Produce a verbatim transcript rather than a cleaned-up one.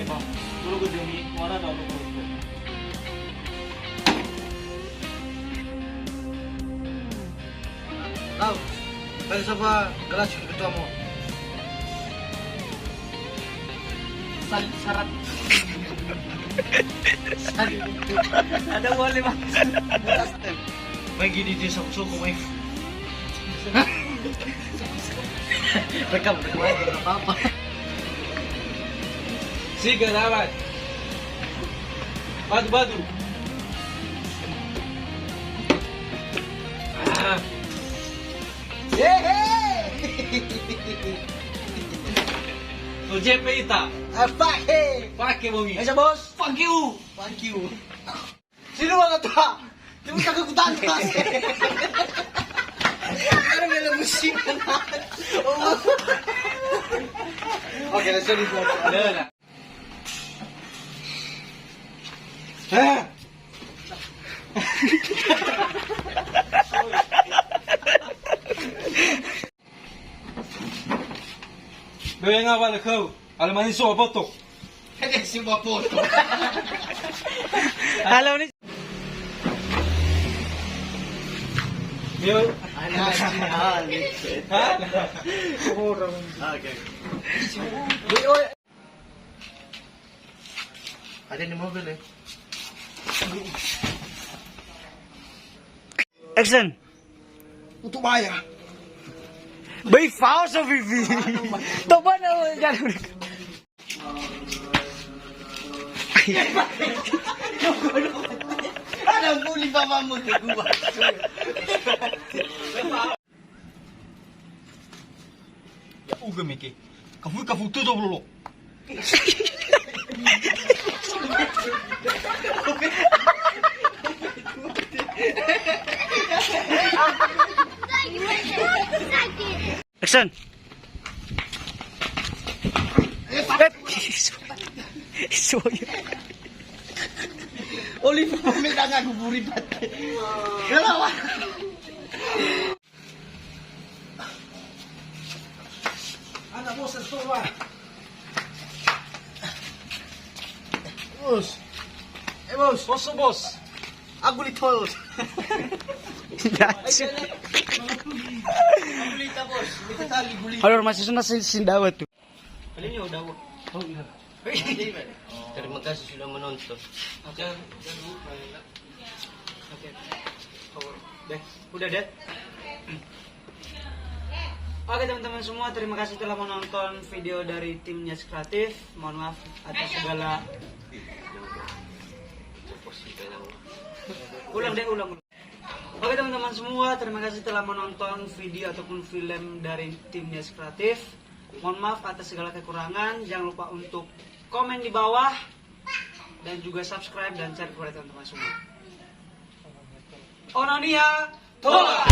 Tolong ke demi, mana dah lu. Tahu, dari siapa gelas ketua mu? Sal-, syarat. Sal-, ada boleh, Bang. Bagi di desa Soko, Bang. Rekam, rekam aja, nggak apa-apa. Siga, dapat. Batu, batu. Ah. Yehe. Ojepe ita. Ah, pake. Pake bongi. Esa, Bos. Fuck you. Fuck you. Sino ba kata? Tiba tak aku tanya. Ada mele musim. Oke, let's go. Eh. Bewe nga wale khau. Ale mani so boto. Hede si boto. Halo ni. Yo. Ana si hali. Ha? Orang. Oke. Yo, yo. Ada di mobil ya. Action. Untuk bayar. Bai fao so vivi. Toba na jalan. Ada buli mamamu ke gua. Ya uga meke. Kafu kafu tu tu lolo. Action. Eh, iso. Iso, ya. Olive pamit dengan guburi bate. Kenapa? Anak bos, stop, Pak. Bos. Eh, bos. Bos, bos. Aku litol. Aku lita, bos. Lita tali, guli. Kalau masih sana sin dawa tu. Paling ya udah. Oh, iya. Terima kasih sudah menonton. Oke. Jangan, jangan lupa ya. Oke. Oh, deh. Udah deh. Oke teman-teman semua, terima kasih telah menonton video dari tim Nias Kreatif. Mohon maaf atas segala. Ulang deh, ulang. Oke teman-teman semua, terima kasih telah menonton video ataupun film dari tim Nias Kreatif. Mohon maaf atas segala kekurangan. Jangan lupa untuk komen di bawah dan juga subscribe dan share kepada teman-teman semua. Ono niha, tola.